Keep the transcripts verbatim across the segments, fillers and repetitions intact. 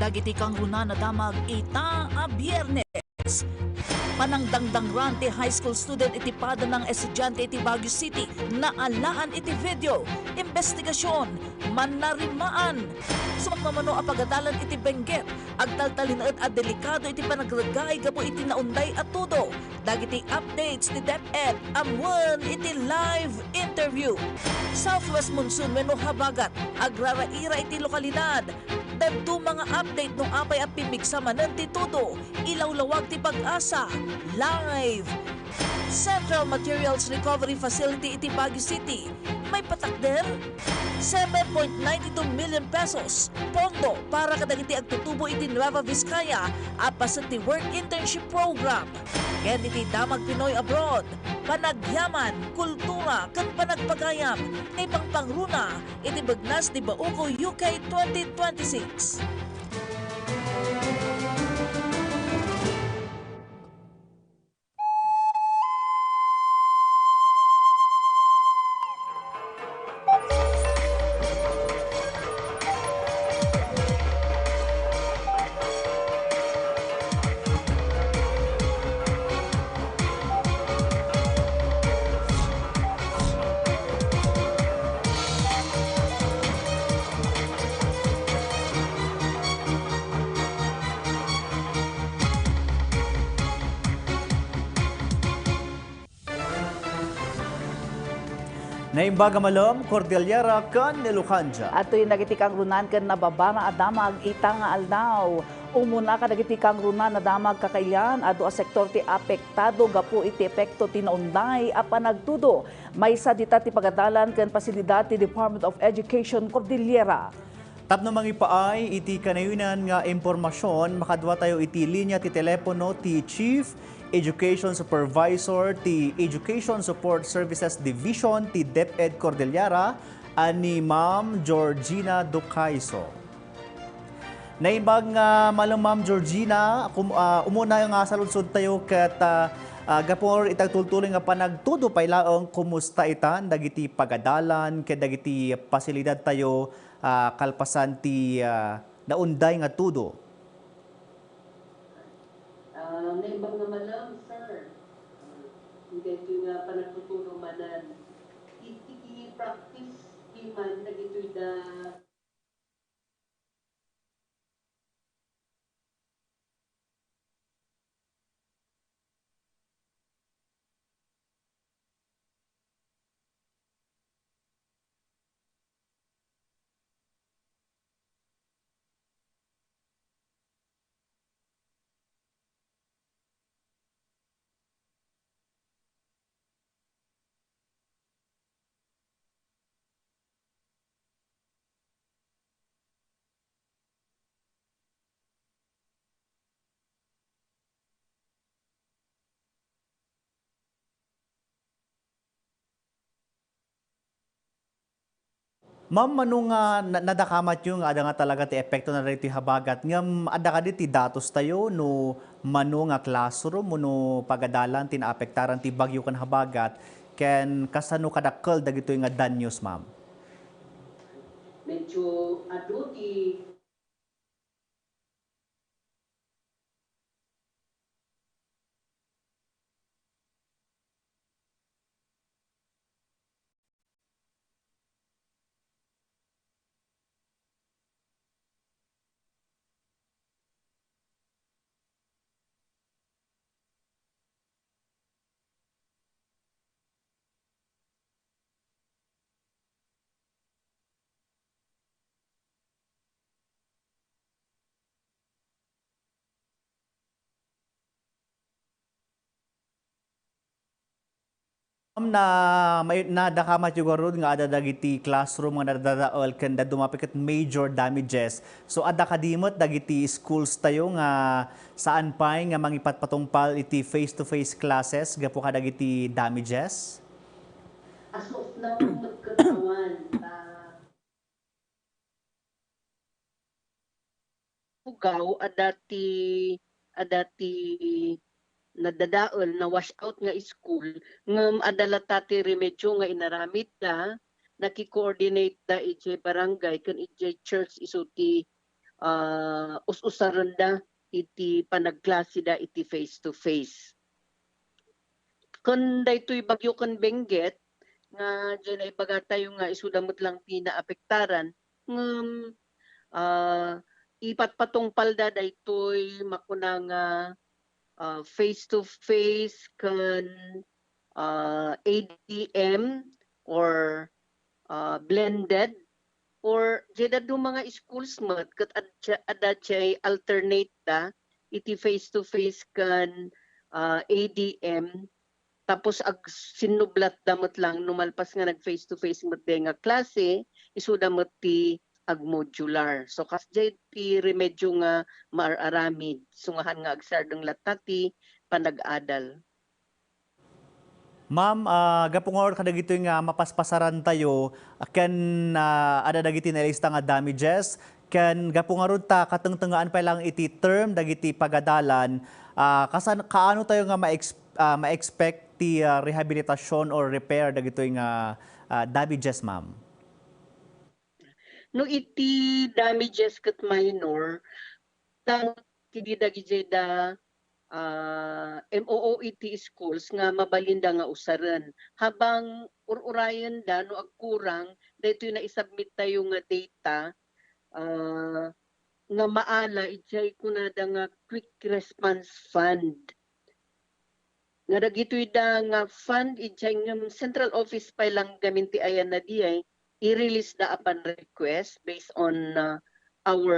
Dagiti kangrunaan a damag ita a Biyernes. Panangdangdangran ti high school student iti pada nga estudiante iti Baguio City, naalaan iti video, imbestigasyon, mannarimaan. Sumagmamano a pagadalan iti Benguet, agtaltalinaed a delikado iti panagregay gapu iti naunday a tudo. Dagiti updates ti DepEd amuen iti live interview. Southwest monsoon wenno habagat agraraira iti lokalidad. Dadduma nga update no apay a pimmigsa manen ti tudo, ilawlawag ti PAGASA. Live! Central Materials Recovery Facility iti Baguio City. Maipatakder? Seven point nine two million pesos pondo para kadagiti agtutubo iti Nueva Vizcaya a paset ti Work Internship Program. Ken iti Damag Pinoy Abroad, panagyaman, kultura, ken panagpagayam ti pangpangruna iti Begnas ti Bauco U K twenty twenty-six. Naimbag a malem, Cordillera ken Ilocandia. Adtoyen dagiti kangrunaan ken nababara a damag ita nga aldaw. Umuna kadagiti kangrunaan a damag, kakailian, adu a sektor ti apektado gapu iti epekto ti naunday a panagtudo. Maysa dita ti pagadalan ken pasilidad ti Department of Education Cordillera. Tapno mangipaay iti kanayonan nga impormasion, makadua tayo iti linia ti telepono ti Chief Education Supervisor ti Education Support Services Division ti DepEd Cordillera, a ni Ma'am Georgina Ducaiso. Naimbag nga malem, Ma'am Georgina, kum-, ah, umuna nga saludsod tayo ket, ah, ah, gapu iti agtultuloy nga panagtudo pay laeng, kumusta itan dagiti pagadalan ket dagiti pasilidad tayo ah, kalpasan ti, ah, naunday nga tudo. Ah, naimbag nga malem, sir. Ah, daytoy nga panagtutudo manen. Iti practice ti man dagitoy da Ma'am, mano nga na-, nadakamatyo nga adda nga talaga ti epekto na daytoy habagat? Ngem adda kadi ti datos tayo no mano nga classroom wenno pagadalan ti naapektaran ti bagyo ken habagat, ken kasano kadakkel dagitoy nga danyos, ma'am? Medyo adu ti Ma'am, na, may, nadakamatyo garud nga adda dagiti classroom nga nadadael ken dadduma pay ket major damages. So, adda kadi met dagiti schools tayo nga saan pay nga mangipatpatungpal iti face-to-face classes gapu kadagiti damages? As of now, nagkataman, ah, Tugaw, adda ti, adda ti nadadael, na-wash out nga school, ngem adda latta ti remedyo nga inaramidda, naki-coordinate da idiay barangay ken idiay church isu ti ah, us-usarenda iti panagklaseda iti face to face. Ken daytoy bagyo ken Benguet nga diay naibagatayo nga isuda met lang ti naapektaran, ngem, ah, ipatpatungpalda daytoy makuna nga, ah, face to face ken, ah, A D M or, ah, blended or diay dadduma nga schools met ket adda, adda diay alternate da iti face to face ken, ah, A D M. Tapos agsinnublatda met lang no malpas nga nag face to face met diay nga klase, isuda met ti agmodular. So, kasdiay ti remedyo nga maar-aramid, sungahan nga agsardeng latta ti panag-adal. Ma'am, ah, gapu ngarud kadagitoy nga mapaspasarantayo, ken, ah, adda dagiti nailista nga damages, ken gapu ngarud ta katengtengaan pay lang iti term dagiti pagadalan, ah, kasan-, kaano tayo nga ma-ex-, ah, ma-expect ti, ah, rehabilitasyon or repair dagitoy nga, ah, damages, ma'am? No iti damages ket minor, lang iti dagiti da, ah, M O O E T schools nga mabalinda nga usaren. Habang ur-urayenda no agkurang, daytoy naisubmit tayo nga data, ah, nga maala idiay kunada nga quick response fund. Nga dagitoy da nga fund idiay ngem central office pay lang gamin ti ayanna diay, i-release da upon request based on, uh, our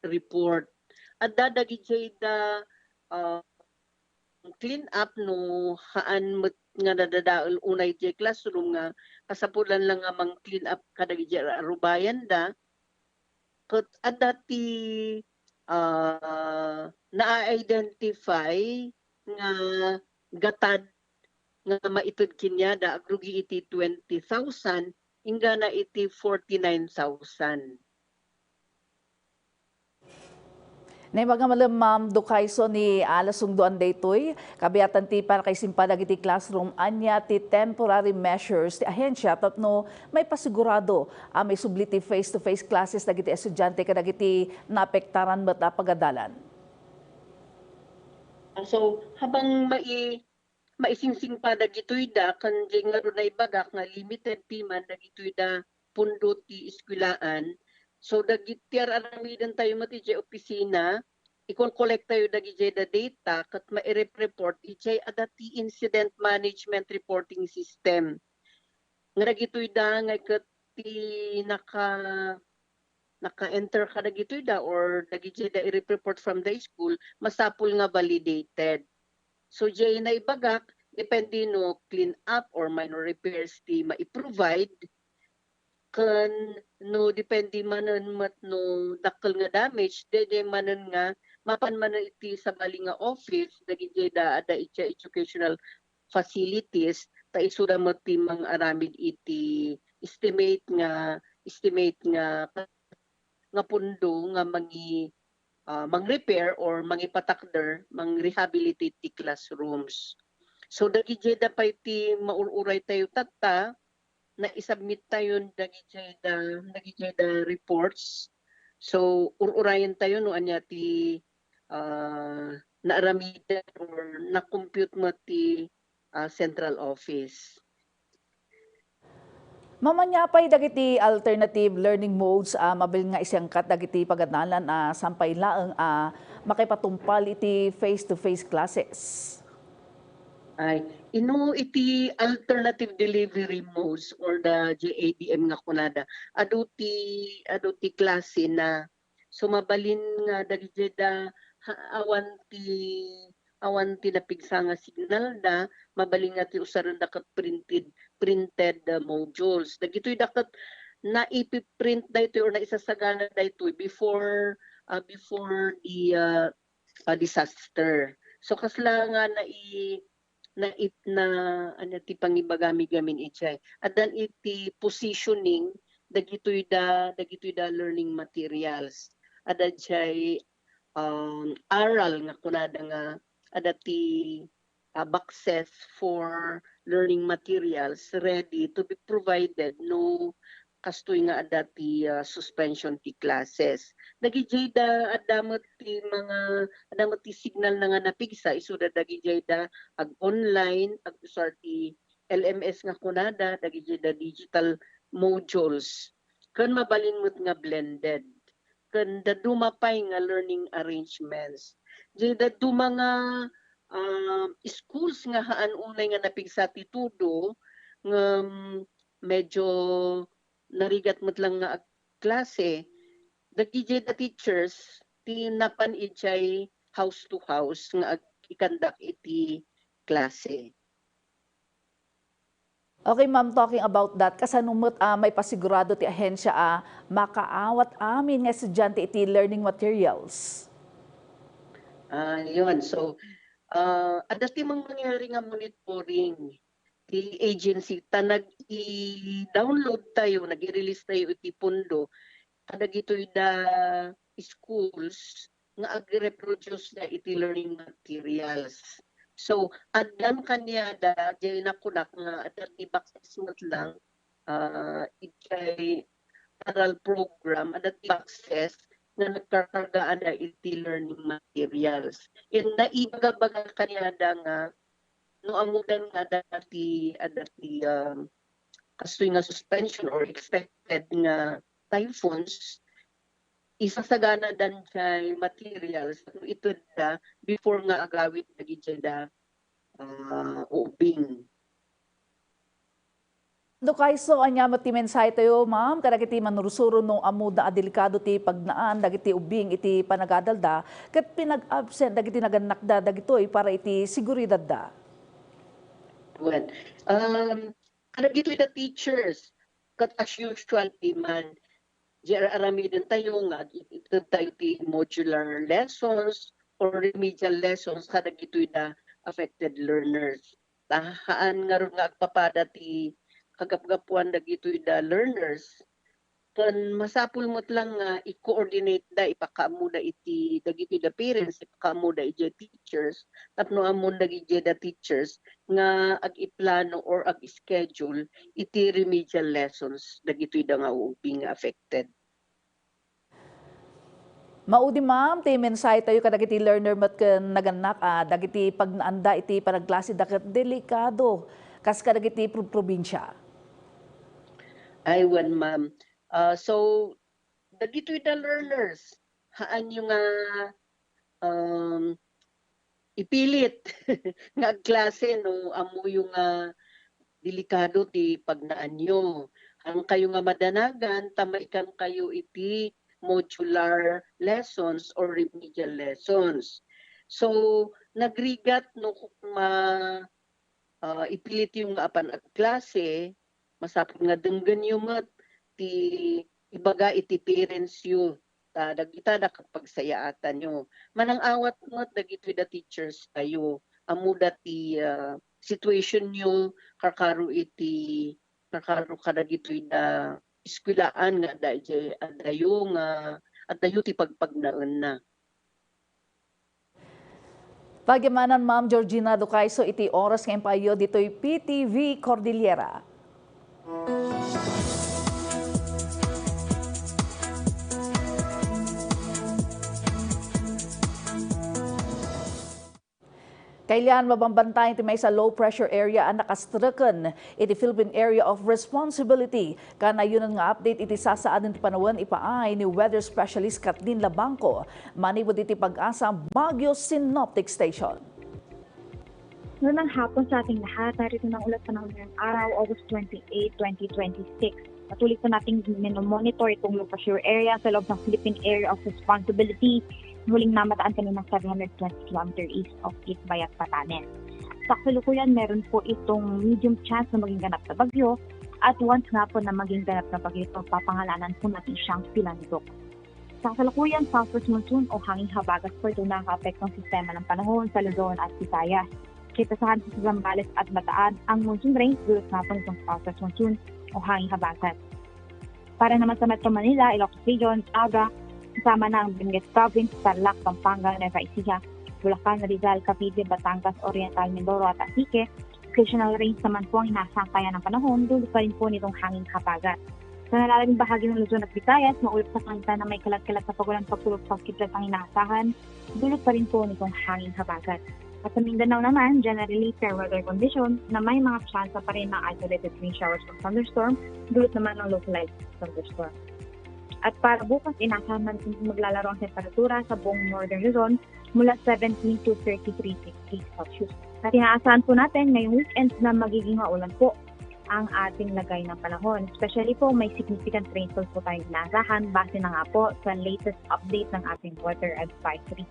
report. Adda dagidiay da, uh, clean up no haan met nga nadadael unay diay classroom nga kasapulan lang nga mang clean up kadagidiay arubayan da. Ket adda ti, ah, na-identify nga gatad nga maited kaniada, agrugi iti twenty thousand, inggana iti forty-nine thousand. Naimbag nga malem, Ma'am Ducayson, ni alas sungdoan daytoy. Kabiatan ti panakaisimpag dagiti classroom, ania ti temporary measures ti ahensya tapno maipasigurado a maisubli ti face-to-face classes dagiti estudiante kadagiti naapektaran met a pagadalan? Ah, so, habang mai-, maisingsingpet dagitoy da, ken diay ngarud naibagak nga limited ti man dagitoy da pundo ti eskuelaan. So, dagiti ar-aramiden tayo met idiay opisina, ikolkolek tayo dagidiay da data ket mairep-report idiay adda ti incident management reporting system. Nga dagitoy da nga ket ti naka-, naka-enter kadagitoy da or dagidiay da irep-report from the school, masapul nga validated. So, diay naibagak, depende no clean up or minor repairs ti mai-provide, ken no depende manen met no dakkel nga damage, daydiay manen nga mapan manen iti sabali nga office, dagidiay da adda iti educational facilities, ta isuda met ti mangaramid iti estimate nga, estimate nga, nga pundo nga mangi-, ah, mang-repair or mangipatakder, mang-rehabilitate ti classrooms. So, dagidiay da pay ti maur-uray tayo tatta, naisubmit tayon dagidiay da, dagidiay da reports. So, ur-urayen tayo no ania ti, ah, naaramidan or na-compute met ti, ah, central office. Ma'am, ania pay dagiti alternative learning modes a mabalin nga isangkat dagiti pagadalan a sampay laeng a makipatungpal iti face-to-face classes? Ay, ino iti alternative delivery modes or the J A D M nga kunada? Adu ti, adu ti klase na. So, mabalin nga dagiti da ha-, awan ti, awan ti napigsa nga signal da, mabalin nga ti usaren da ket printed, printed, uh, modules. Dagitoy da ket naipiprint daytoy or naisasagana daytoy before, uh, before the, uh, uh, disaster. So, kasla nga nai-, nait-, na, ano ti pangibagami gamin idiay. Addan iti positioning, dagitoy da, dagitoy da learning materials. Adda diay, um, aral nga kunada nga adda ti, ah, boxes for learning materials ready to be provided no kastoy nga adda ti, ah, suspension ti classes. Dagidiay da, adda met ti mga, adda met ti signal na nga napigsa, isuda dagidiay da ag-online, agusar ti L M S nga kunada, dagidiay da digital modules. Ken mabalin met nga blended. Ken dadduma pay nga learning arrangements. Diay dadduma nga, ah, schools nga haan unay nga napigsa ti tudo, ngem medyo narigat met lang nga agklase, dagidiay da teachers ti napan idiay house to house nga ag-, i-conduct iti klase. Okay, ma'am, talking about that, kasano met a maipasigurado ti ahensia a makaawat amin nga estudiante iti learning materials? Ah, yun. So, ah, adda ti mang-, mangyari nga monitoring ti agency ta nag-i-download tayo, nag-i-release tayo iti pondo kadagitoy da schools nga agreproduce da iti learning materials. So, addan kaniada, diay nakunak nga adda ti boxes met lang, ah, idiay aral program, adda ti boxes nga nagkarkargaan da iti learning materials. And naibaga-baga kaniada nga no ammodan nga adda ti, adda ti, um, kastoy nga suspension or expected nga typhoons, isasaganadan diay materials no itedda before nga agawid dagidiay da, ah, ubing. Dokayso, ania met ti mensahe tayo, ma'am, kadagiti manursuro no ammoda a delikado ti pagnaan dagiti ubing iti panagadalda ket pinag-absent dagiti nagannakda dagitoy para iti seguridadda? Well, um, kadagitoy da teachers, ket as usual, ti man, diay ar-aramiden tayo nga ag-, ited tayo ti modular lessons or remedial lessons kadagitoy da affected learners. Ta haan ngarud nga agpapada ti kagapgapuan dagitoy da learners. Ken masapul met lang nga i-coordinate da, ipakaammo da iti dagitoy da parents, ipakaammo da idiay teachers, tapno ammon dagidiay da teachers nga ag-iplano or ag-schedule iti remedial lessons dagitoy da nga ubing nga affected. Maudi, ma'am, ti mensahe tayo kadagiti learner met ken nagannak a dagiti pagnaanda iti panagklaseda ket delikado kas kadagiti pro-, probinsia. Ay, wen, ma'am. Ah, so, dagitoy da learners, haanyo nga, um, ipilit nga agklase no ammoyo nga delikado ti pagnaanyo. Haankayo nga madanagan ta maikankayo iti modular lessons or remedial lessons. So, nagrigat no ma-, ah, ipilityo nga apan agklase, masapul nga denggenyo met ti ibaga iti parentsyo, ta dagita da ket pagsayaatanyo. Manang-awat met dagitoy da teachers tayo. Ammoda ti, ah, situationyo, karkaro iti, karkaro kadagitoy da eskuelaan nga adda idiay, addayo nga, addayo ti pagpagnaenna. Pagyamanan, Ma'am Georgina Ducaiso, iti oras nga impaayyo ditoy P T V Cordillera. Kailan mabambantayan ti maysa low pressure area a nakastreken iti Philippine Area of Responsibility. Kanayon nga update iti sasaaden ti panawen ipaay ni weather specialist Kathleen Labangco manipud iti PAGASA Baguio Synoptic Station. Magandang hapon sa ating lahat. Narito na ang ulat panahon ngayong araw, August twenty-eight, twenty twenty-six. Patuloy po nating minomonitor itong low pressure area sa loob ng Philippine Area of Responsibility. Huling namataan kaninang seven hundred twenty kilometer east of Itbayat, Batanes. Sa kasalukuyan, meron po itong medium chance na maging ganap na bagyo at once nga po na maging ganap na bagyo ito, papangalanan po natin siyang Pilandok. Sa kasalukuyan, southwest monsoon o hanging habagat po itong nakakaapekto ng sistema ng panahon sa Luzon at Visayas. Kitasahan po sa Zambales at Bataan ang monsoon range dulot nga po nitong southwest monsoon o hanging habagat. Para naman sa Metro Manila, Ilocos Region, Naga, kasama na ang Benguet Province, Tarlac, Pampanga, Nueva Ecija, Bulacan, Rizal, Cavite, Batangas, Oriental Mindoro at Antique, occasional rains naman po ang inaasahan kaya ng panahon, dulot pa rin po nitong hanging habagat. Sa nalalaing bahagi ng Luzon at Visayas, maulap sa kanita na may kalat-kalat na pagulan pagkulog pagkidlat ang inaasahan, dulot pa rin po nitong hanging habagat. At sa Mindanao naman, generally fair weather condition na may mga tsansa pa rin ng isolated rain showers o thunderstorm, dulot naman ng localized thunderstorm. At para bukas, inaasahan man maglalaro ang temperatura sa buong Northern Luzon mula seventeen to thirty-three degrees Celsius. At inaasahan po natin ngayong weekend na magiging maulan po ang ating lagay ng panahon. Especially po, may significant rainfall po tayong inaasahan base na nga po sa latest update ng ating weather advisory.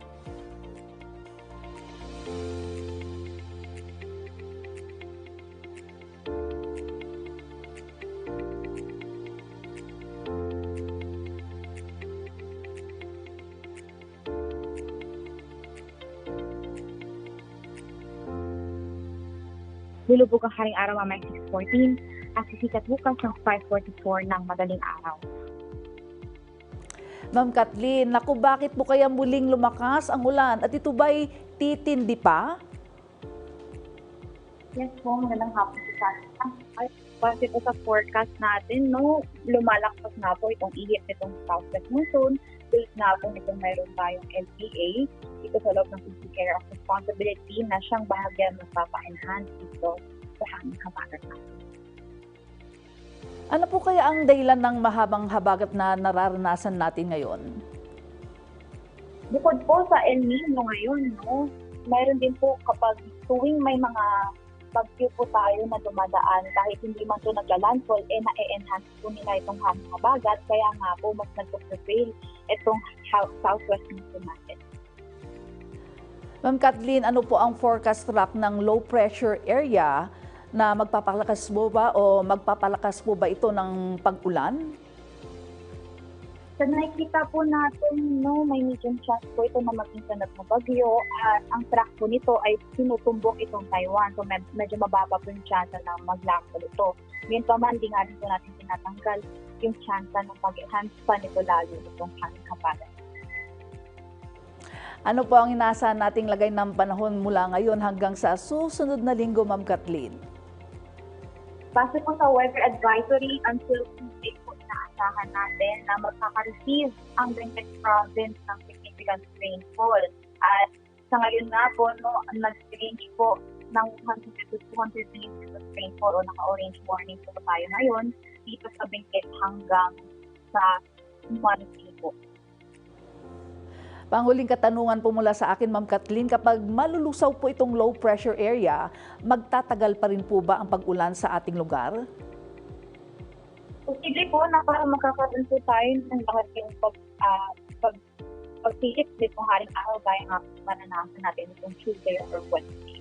Lulubog ang haring araw mamayang six fourteen at sisikat bukas ng five forty-four ng madaling araw. Ma'am Kathleen, naku, bakit po kaya muling lumakas ang ulan at ito ba'y titindi pa? Yes po, magandang hapon po sa atin. Ay, base po sa forecast natin, no, lumalakpas nga po itong ihip nitong southwest monsoon, dulot nga po nitong mayroon tayong L P A dito sa loob ng P C Care of Responsibility na siyang bahagyan magpapa-enhance dito sa hanging habagat natin. Ano po kaya ang dahilan ng mahabang habagat na nararanasan natin ngayon? Bukod po sa El Nino ngayon, no, mayroon din po kapag tuwing may mga bagyo po tayo na dumadaan, kahit hindi man to nagla-landfall, eh, na-e-enhance po nila itong hanging habagat, kaya nga po mas nagpo-prevail itong ha-, southwest monsoon natin. Ma'am Kathleen, ano po ang forecast track ng low pressure area na magpapalakas po ba o magpapalakas po ba ito ng pag-ulan? Sa nakikita po natin, no, may medium chance po ito na maging sanad na bagyo at ang track po nito ay tinutumbok itong Taiwan. So, med-, medyo mababa po yung chance na maglandfall ito. Gayunpaman, di nga rin po natin tinatanggal yung chance na mag-enhance pa nito lalo itong hanging habagat. Ano po ang inaasahan nating lagay ng panahon mula ngayon hanggang sa susunod na linggo, Ma'am Kathleen? Base po sa weather advisory, until Tuesday po, inaasahan natin na magkaka-receive ang Benguet Province ng significant rainfall. At sa ngayon nga po, no, nag-range po ng one hundred to two hundred millimeters of rainfall o naka-orange warning po tayo ngayon dito sa Benguet hanggang sa Monday po. Panghuling katanungan po mula sa akin, Ma'am Kathleen, kapag malulusaw po itong low pressure area, magtatagal pa rin po ba ang pag-ulan sa ating lugar? Posible po na parang magkakaroon po tayo ng lahat yung pag, ah, pag, pagsilip nitong haring araw gaya nga po naranasan natin itong Tuesday or Wednesday.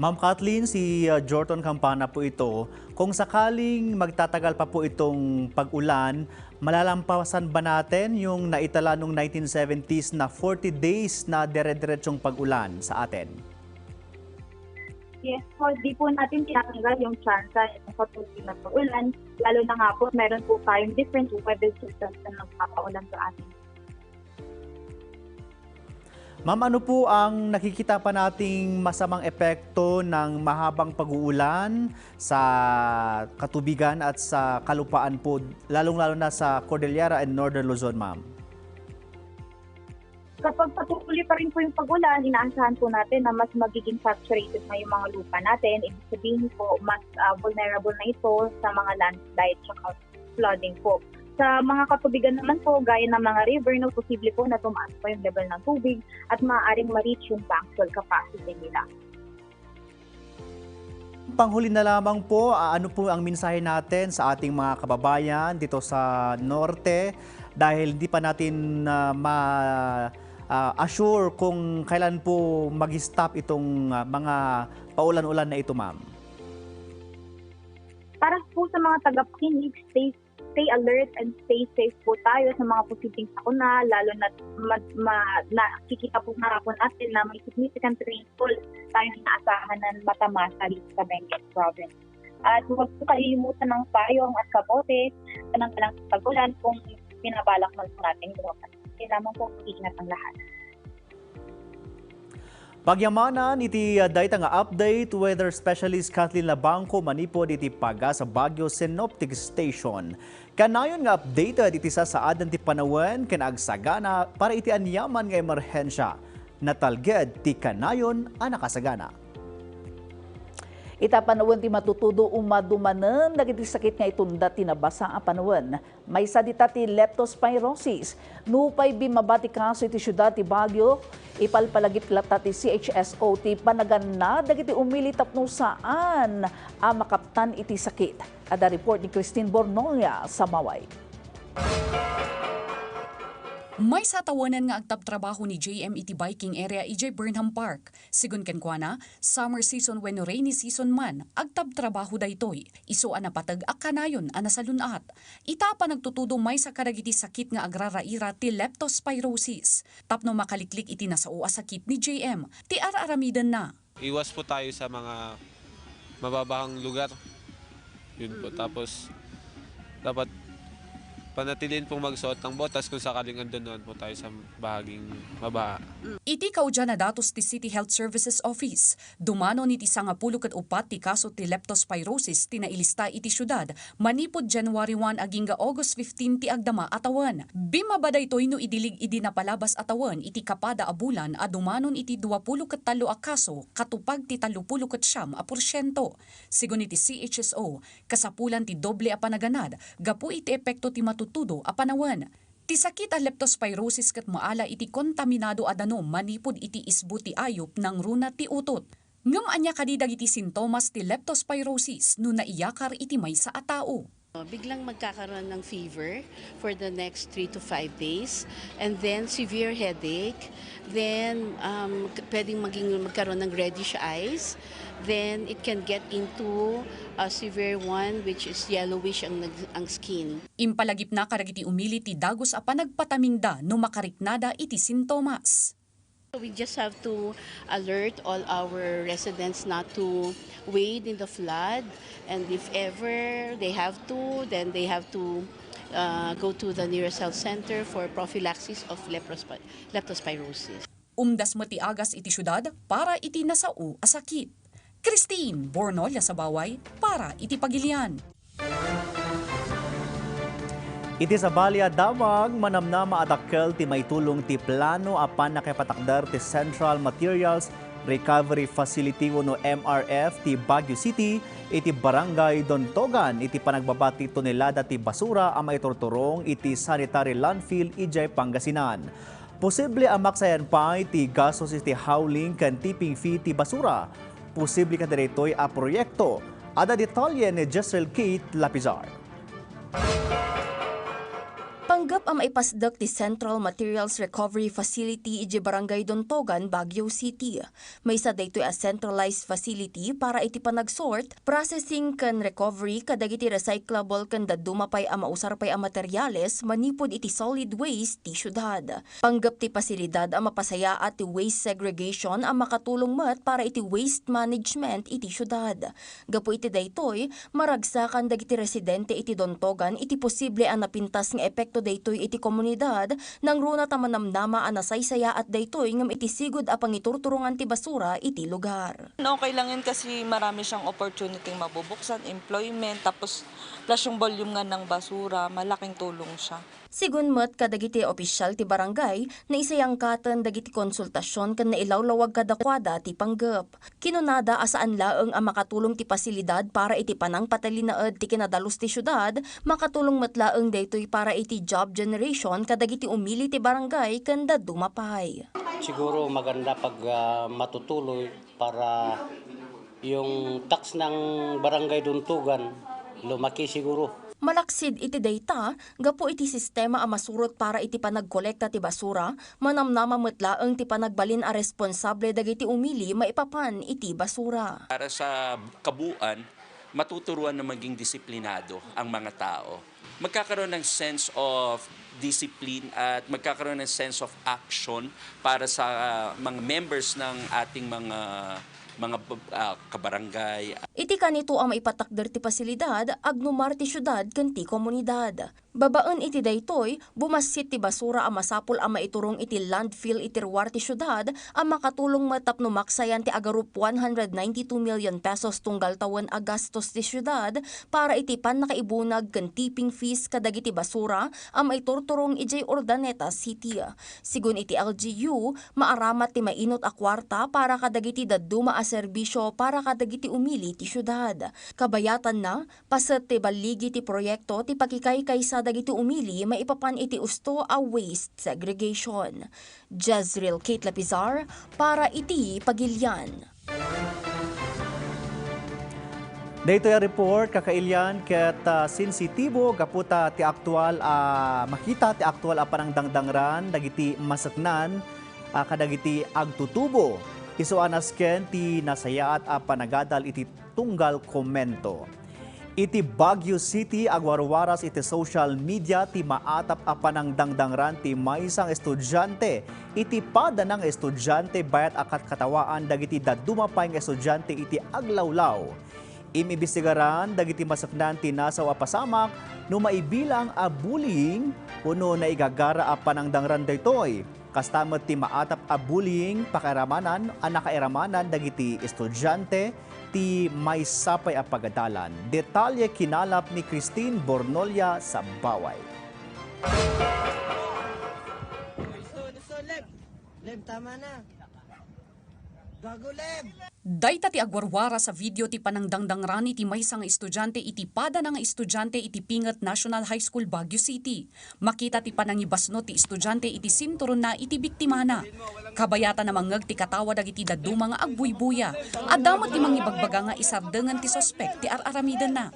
Ma'am Kathleen, si, uh, Jorton Campana po ito. Kung sakaling magtatagal pa po itong pag-ulan, malalampasan ba natin yung naitala nung nineteen seventies na forty days na dire-diretsong pag-ulan sa atin? Yes po, di po natin tinatanggal yung tsansa ng patuloy na pag-ulan, lalo na nga po meron po tayong different weather systems na nagpapaulan sa atin. Ma'am, ano po ang nakikita pa nating masamang epekto ng mahabang pag-uulan sa katubigan at sa kalupaan po, lalong-lalo na sa Cordillera and Northern Luzon, ma'am? Kapag patuloy pa rin po yung pag-ulan, inaasahan po natin na mas magiging saturated na yung mga lupa natin. Ibig sabihin po, mas, ah, vulnerable na ito sa mga landslide tsaka flooding po. Sa mga katubigan naman po, gaya ng mga river, no, posible po na tumaas po yung level ng tubig at maaaring ma-reach yung bankfall capacity nila. Panghuli na lamang po, ah, ano po ang mensahe natin sa ating mga kababayan dito sa norte? Dahil hindi pa natin, ah, ma-, ah, assure kung kailan po mag-stop itong, ah, mga paulan-ulan na ito, ma'am. Para po sa mga tagapakinig, stay, stay alert and stay safe po tayo sa mga posibleng sakuna, lalo na ma-, ma-, nakikita po nga po natin na may significant rainfall tayong inaasahan na matamasa dito sa Benguet Province. At huwag po kalilimutan ng payong at kapote, pananggalang sa tag-ulan kung binabalak man po natin lumabas. Kailangan po mag-ingat ang lahat. Pagyamanan iti, ah, dayta nga update, weather specialist Kathleen Labangco manipud iti Pagasa Baguio Synoptic Station. Kanayon nga updated iti sasaadan ti panawen ken agsagana para iti aniaman nga emerhensia. Natalged ti kanayon a nakasagana. Ita panawen ti matutudo o madumanen dagiti sakit nga itunda ti nabasa a panawen. Maysa dita ti leptospirosis. Nupay bimmaba ti kaso iti siudad ti Baguio, ipalpalagip latta ti C H S O ti panaganna dagiti umili tapno saan a makaptan iti sakit. Adda report ni Christine Bornolia, Samaway. Maysa a tawenan nga agtabtrabaho ni J M iti biking area idiay Burnham Park. Sigun kenkuana, summer season wenno rainy season man, agtabtrabaho daytoy. Isu a napateg a kanayon a nasalun-at. Ita a panagtutudo maysa kadagiti sakit nga agraraira ti leptospirosis. Tapno makaliklik iti nasao a sakit ni J M, ti ar-aramidenna. Iwas po tayo sa mga mababahang lugar. Yun po. Mm. Tapos, dapat panatilihin pong magsuot ng botas kung sakaling andun naman po tayo sa bahaging mabaha. Iti kaudian a datos ti City Health Services Office, dumanon iti sangapulo ket upat ti kaso ti leptospirosis ti nailista iti siudad manipud January one agingga August fifteen ti agdama a tawen. Bimmaba daytoy no idilig idi napalabas a tawen iti kapada a bulan a dumanon iti duapulo ket tallo a kaso katupag ti tallopulo ket siam a porsiento. Sigun iti C H S O, kasapulan ti doble a panaganad gapu iti epekto ti matutudo a panawen. Ti sakit a leptospirosis ket maala iti kontaminado a danum manipud iti isbo ti ayup nangruna ti utot. Ngem ania kadi dagiti sintomas ti leptospirosis no naiyakar iti maysa a tao? Biglang magkakaroon ng fever for the next three to five days, and then severe headache, then, um, k-, pwedeng maging, magkaroon ng reddish eyes, then it can get into a severe one, which is yellowish ang nag-, ang skin. Impalagipna kadagiti umili ti dagus a panagpatamingda no makariknada iti sintomas. We just have to alert all our residents not to wade in the flood, and if ever they have to, then they have to, uh, go to the nearest health center for prophylaxis of leprospi-, leptospirosis. Umdas met ti agas iti siudad para iti nasao a sakit. Christine Bornolia Sabaway para iti Pagilian. Iti sabali a damag, manamnama a dakkel ti maitulong ti plano a pannakaipatakder ti Central Materials Recovery Facility wenno M R F ti Baguio City iti Barangay Dontogan iti panagbaba ti tonelada ti basura a maiturturong iti sanitary landfill idiay Pangasinan. Posible a maksayan pay ti gastos iti hauling ken tipping fee ti basura. Posible kadi daytoy a proyekto. Adda detalye ni Jezreel Kate Lapizar. Panggep a maipasdek ti Central Materials Recovery Facility idiay Barangay Dontogan, Baguio City. Maysa daytoy a centralized facility para iti panagsort, processing ken recovery kadagiti recyclable ken dadduma pay a mausar pay a materyales manipud iti solid waste ti siudad. Panggep ti pasilidad a mapasayaat ti waste segregation a makatulong met para iti waste management iti siudad. Gapu iti daytoy, maragsakan dagiti residente iti Dontogan iti posible a napintas nga epekto daytoy iti komunidad, nangruna ta manamnama a nasaysayaat daytoy ngem iti sigud a pangiturturongan ti basura iti lugar. Okay lang yun kasi marami siyang opportunity mabubuksan, employment, tapos plus yung volume nga ng basura, malaking tulong siya. Sigun met kadagiti opisyal ti barangay, naisayangkaten dagiti konsultasion ken nailawlawag kadakuada ti panggep. Kinunada a saan laeng a makatulong ti pasilidad para iti panangpatalinaed ti kinadalus ti siudad, makatulong met laeng daytoy para iti job generation kadagiti umili ti barangay ken dadduma pay. Siguro maganda pag, ah, matutuloy para yung tax ng Barangay Duntugan lumaki siguro. Malaksid iti dayta, gapu iti sistema a masurot para iti panagkolekta ti basura, manamnama met laeng ti panagbalin a responsable dagiti umili maipapan iti basura. Para sa kabuuan, matuturuan na maging disiplinado ang mga tao. Magkakaroon ng sense of discipline at magkakaroon ng sense of action para sa, ah, mga members ng ating mga mga bab-, ah, kabarangay. Iti kanito a maipatakder ti pasilidad, agnumar ti siudad ken ti komunidad. Babaen iti daytoy, bumassit ti basura a masapul a maiturong iti landfill iti ruar ti siudad a makatulong met tapno maksayan ti agarup one hundred ninety-two million pesos tunggal tawen a gastos ti siudad para iti pannakaibunag ken tipping fees kadagiti basura a maiturturong idiay Urdaneta City. Sigun iti L G U, maaramat ti mainut a kuarta para kadagiti dadduma a serbisio para kadagiti umili ti siudad. Kabayatanna, paset ti balligi ti proyekto ti pakikaykaysa dagiti umili maipapan iti usto a waste segregation. Jezreel Kate Lapizar para iti Pagilian. Daytoy a report, kakailian, ket, ah, sensitibo gapu ta ti aktual a, makita ti aktual a panangdangdangran dagiti maseknan, ah, kadagiti agtutubo. Isu a nasken ti nasayaat a panagadal iti tunggal komento. Iti Baguio City, agwarwaras iti social media ti maatap a panangdangdangran ti maysa nga estudiante iti padana nga estudiante bayat a katkatawaan dagiti dadduma pay nga estudiante iti aglawlaw. Im-imbestigaran dagiti maseknan ti nasao a pasamak no maibilang a bullying wenno naigagara a panangdangran daytoy. Kasta met ti maatap a bullying pakairamanan a nakairamanan dagiti estudiante ti maysa pay a pagadalan. Detalye kinalap ni Christine Bornolia Sabaway. Lem, tama na. Gago, Lem! Dayta ti agwarwaras a video ti panangdangdangran iti maysa nga estudiante iti padana nga estudiante iti Pinget National High School, Baguio City. Makita ti panangibasnot ti estudiante iti sinturonna iti biktimana. Kabayatan a mangngeg ti katawa dagiti dadduma nga agbuybuya. Adda met ti mangibagbaga nga isardengen ti suspek ti ar-aramidenna.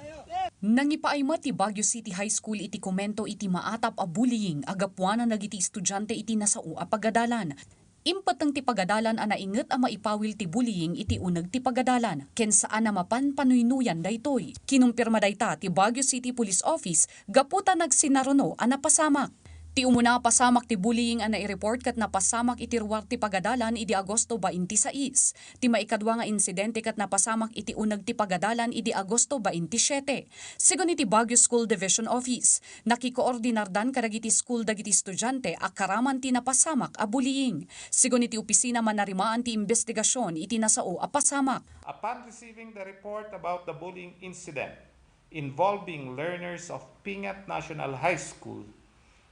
Nangipaay met ti Baguio City High School iti komento iti maatap a bullying a gapuanan dagiti estudiante iti nasao a pagadalan. Impetteng ti pagadalan a nainget a maipawil ti bullying iti uneg ti pagadalan, ken saan a mapan panuynuyan daytoy. Kinumpirma dayta ti Baguio City Police Office gapu ta nagsinaruno a napasamak. Ti umuna a pasamak ti bullying a naireport ket napasamak iti ruar ti pagadalan idi Agosto bainti sais. Ti maikadua nga insidente ket napasamak iti uneg ti pagadalan idi Agosto bainti siete. Sigun iti Baguio School Division Office, nakikoordinardan kadagiti school dagiti estudiante a karaman ti napasamak a bullying. Sigun iti opisina, manarimaan ti imbestigasion iti nasao a pasamak. Upon receiving the report about the bullying incident involving learners of Pinget National High School,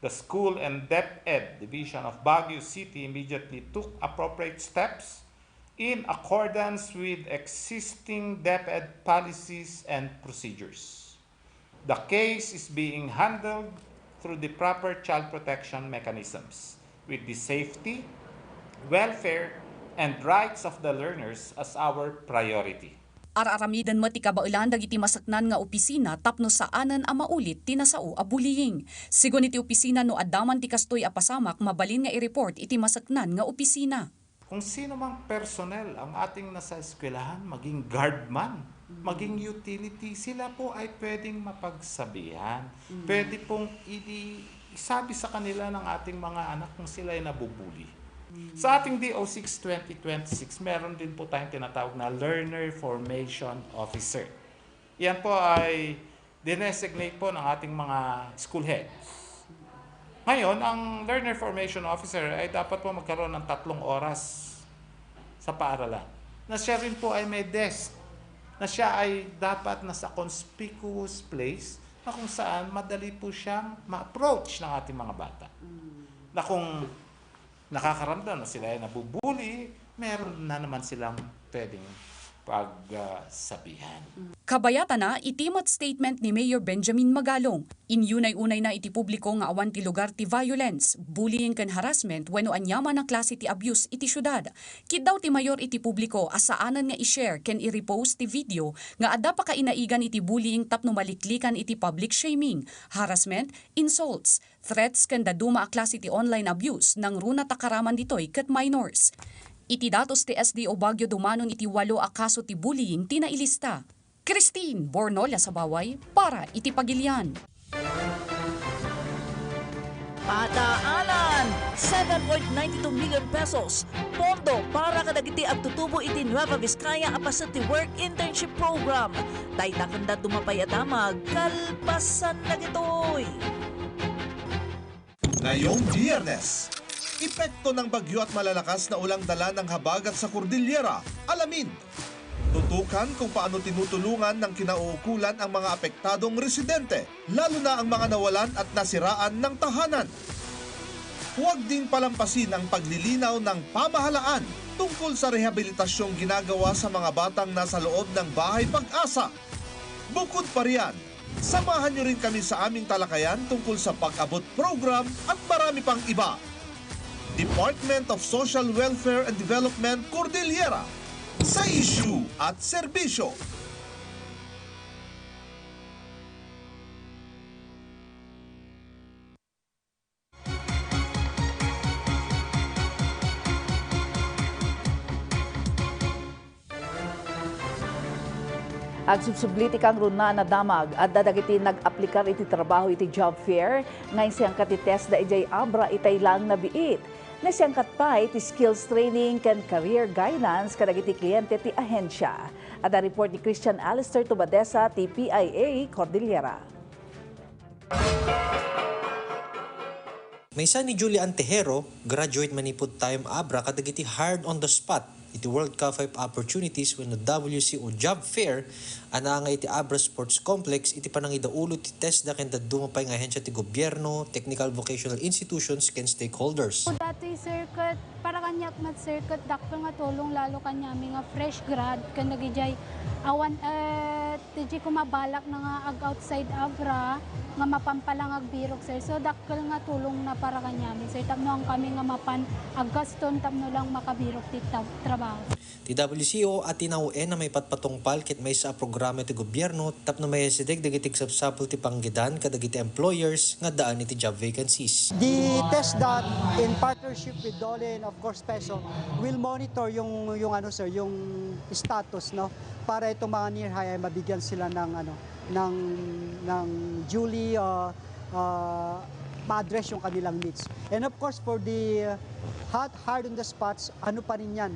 the school and DepEd Division of Baguio City immediately took appropriate steps in accordance with existing DepEd policies and procedures. The case is being handled through the proper child protection mechanisms, with the safety, welfare, and rights of the learners as our priority. Ar-aramiden met ti kabaelan dagiti maseknan nga opisina tapno saanen a maulit ti nasao a bullying. Sigun iti opisina, no adda man ti kastoy a pasamak, mabalin nga i-report iti maseknan nga opisina. Kung sino mang personnel ang ating nasa eskwelahan, maging guard man, maging utility, sila po ay pwedeng mapagsabihan. Pwede pong idi-, isabi sa kanila ng ating mga anak kung sila ay nabubuli. Sa ating D O six twenty twenty-six, meron din po tayong tinatawag na Learner Formation Officer. Yan po ay dinesignate po ng ating mga school heads. Ngayon, ang Learner Formation Officer ay dapat po magkaroon ng tatlong oras sa paaralan, na siya rin po ay may desk, na siya ay dapat nasa conspicuous place na kung saan madali po siyang ma-approach ng ating mga bata. Na kung nakakaramdam na sila ay nabubuli, meron na naman silang pwedeng pagsabihan. Kabayatana, iti met statement ni Mayor Benjamin Magalong, inyunay-unayna iti publiko nga awan ti lugar ti violence, bullying ken harassment wenno aniaman a klase ti abuse iti siudad. Kiddaw ti Mayor iti publiko a saanen nga i-share ken i-repost ti video nga adda pakainaigan iti bullying tapno maliklikan iti public shaming, harassment, insults, threats ken dadduma a klase ti online abuse nangruna ta karaman ditoy ket minors. Iti datos ti S D O Baguio, dumanon iti walo a kaso ti bullying ti nailista. Christine Bornolia Sabaway para iti Pagilian. Pataanan! Seven point nine two million pesos pondo para kadagiti agtutubo iti Nueva Vizcaya a paset ti Work Internship Program. Dayta ken dadduma pay a damag kalpasan dagitoy. Ngayong Biyernes, epekto ng bagyo at malalakas na ulang dala ng habagat sa Cordillera. Alamin. Tutukan kung paano tinutulungan ng kinauukulan ang mga apektadong residente, lalo na ang mga nawalan at nasiraan ng tahanan. Huwag ding palampasin ang paglilinaw ng pamahalaan tungkol sa rehabilitasyong ginagawa sa mga batang nasa loob ng Bahay Pag-asa. Bukod pa riyan, samahan niyo rin kami sa aming talakayan tungkol sa Pag-abot Program at marami pang iba. Department of Social Welfare and Development, Cordillera, sa isyu at serbisyo. Agsubsubli ti kangrunaan a damag, adda dagiti nag-aplikar iti trabaho iti job fair nga insayangkat ti TESDA idiay Abra itay laeng nga biit. Naisayangkat pay ti skills training ken career guidance kadagiti kliyente ti ahensia. Adda report ni Christian Alistair Tubadesa ti P I A Cordillera. Maysa ni Julie Antejero, graduate manipud Time Abra kadagiti Hired on the Spot iti World Cup five Opportunities wenno W C O Job Fair a naangay iti Abra Sports Complex iti panangidaulo ti TESDA ken dadduma pay nga ahensia ti gobierno, technical vocational institutions ken stakeholders. Dati, sir, ket para kaniak met, sir, ket dakkel nga tulong lalo kaniami nga fresh grad ken dagidiay awan, eh, Ti di ko mabalak na nga ag-outside Abra nga mapan pay lang agbirok, sir. So, dakkel nga tulong na para kaniamin, sir. Tapno ang kami nga mapan aggaston tapno lang makabirok ti ta-, trabaho. Ti W C O a tinawen a maipatpatungpal ket maysa a programa ti gobierno tapno maisideg dagiti agsapsapul ti panggedan kadagiti employers nga addaan iti job vacancies. The TESDA in partnership with DOLE and of course PESO will monitor yung, yung ano, sir, yung status, no? Para itong mga near high ay mabigyan sila ng, ano, ng, ng duly, ah, ah, ma-address yung kanilang needs. And of course, for the, uh, hot, hard on the spots, ano pa rin yan?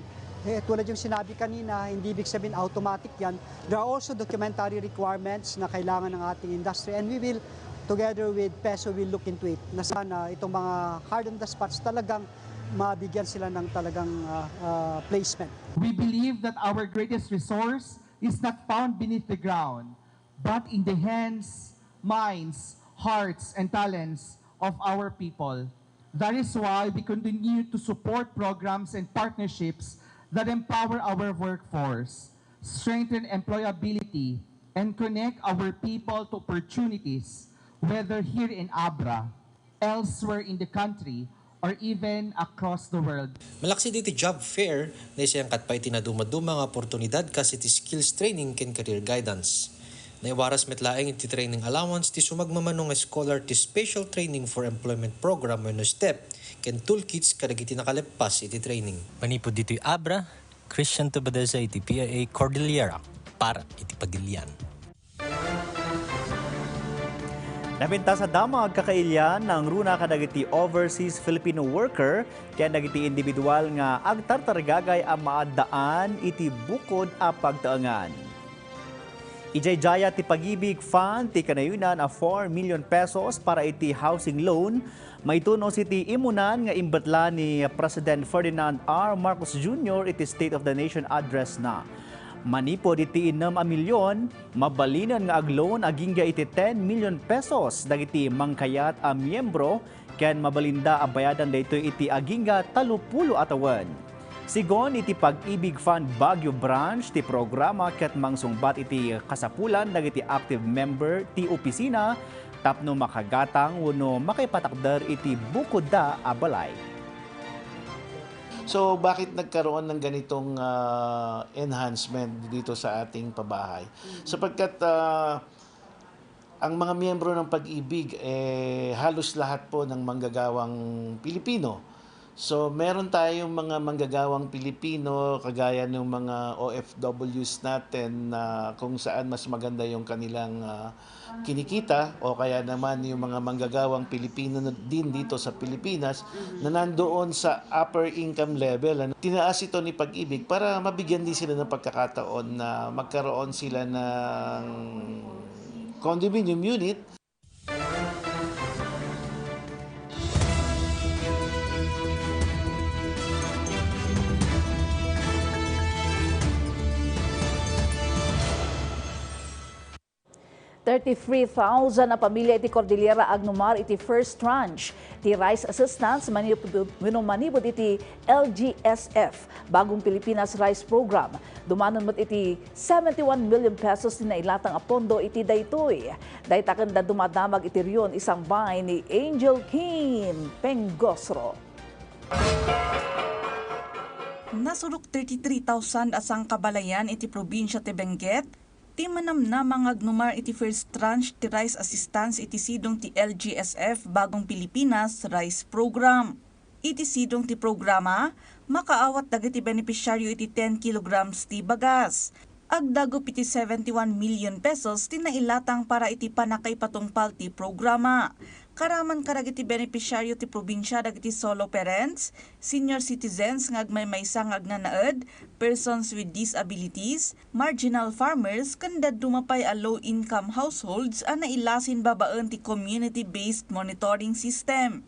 Eh, tulad yung sinabi kanina, hindi ibig sabihin automatic yan. There are also documentary requirements na kailangan ng ating industry, and we will, together with PESO, will look into it na sana itong mga hard on the spots talagang mabigyan sila ng talagang, ah, ah, placement. We believe that our greatest resource is not found beneath the ground, but in the hands, minds, hearts, and talents of our people. That is why we continue to support programs and partnerships that empower our workforce, strengthen employability, and connect our people to opportunities, whether here in Abra, elsewhere in the country, or even across the world. Malaksid iti job fair, naisayangkat pay ti nadumaduma nga oportunidad kas iti skills training ken career guidance. Naiwaras met laeng iti training allowance ti sumagmamano nga scholar ti Special Training for Employment Program wenno STEP ken toolkits kadagiti nakaleppas iti training. Manipud ditoy Abra, Christian Tubadesa iti P I A Cordillera para iti Pagilian. Napintas a damag kakailian nangruna kadagiti overseas Filipino worker ken dagiti individual nga agtartarigagay a maaddaan iti bukod a pagtaengan. Idiay dayat ti Pag-ibig Fund ti kanayonan a four million pesos para iti housing loan maitunos iti imunan nga imbetla ni President Ferdinand R. Marcos Junior iti State of the Nation Address na. Manipud iti innem a milyon, mabalinen nga ag-loan agingga iti ten million pesos dagiti mangkayat a miyembro ken mabalinda a bayadan daytoy iti agingga tallopulo a tawen. Sigun iti Pag-ibig Fund Baguio Branch, ti programa ket mangsungbat iti kasapulan dagiti active member ti opisina tapno makagatang wenno makaipatakder iti bukodda a balay. So, bakit nagkaroon ng ganitong, ah, enhancement dito sa ating pabahay? Sapagkat, ah, ang mga miyembro ng Pag-ibig, eh, halos lahat po ng manggagawang Pilipino. So, meron tayong mga manggagawang Pilipino, kagaya ng mga O F Ws natin, na kung saan mas maganda yung kanilang, ah, kinikita, o kaya naman yung mga manggagawang Pilipino na din dito sa Pilipinas na nandoon sa upper income level. Ano? Tinaas ito ni Pag-ibig para mabigyan din sila ng pagkakataon na magkaroon sila ng condominium unit. Thirty-three thousand a pamilya iti Cordillera agnumar iti first tranche ti rice assistance manipud, wenno manipud iti L G S F, Bagong Pilipinas Rice Program. Dumanon met iti seventy-one million pesos ti nailatang a pondo iti daytoy. Dayta ken dadduma a damag iti riyon isangbay ni Angel Kim Pengosro. Nasurok thirty-three thousand a sangkabalayan iti probinsia ti Benguet ti manamnama nga agnumar iti first tranche ti rice assistance iti sidong ti L G S F Bagong Pilipinas Rice Program. Iti sidong ti programa, makaawat dagiti benepisyaryo iti ten kilograms ti bagas. Agdagup iti seventy-one million pesos ti nailatang para iti pannakaipatungpal ti programa. Karaman kadagiti benepisyaryo ti probinsia dagiti solo parents, senior citizens nga agmaymaysa nga agnanaed, persons with disabilities, marginal farmers, ken dadduma pay a low-income households a nailasin babaen ti community-based monitoring system.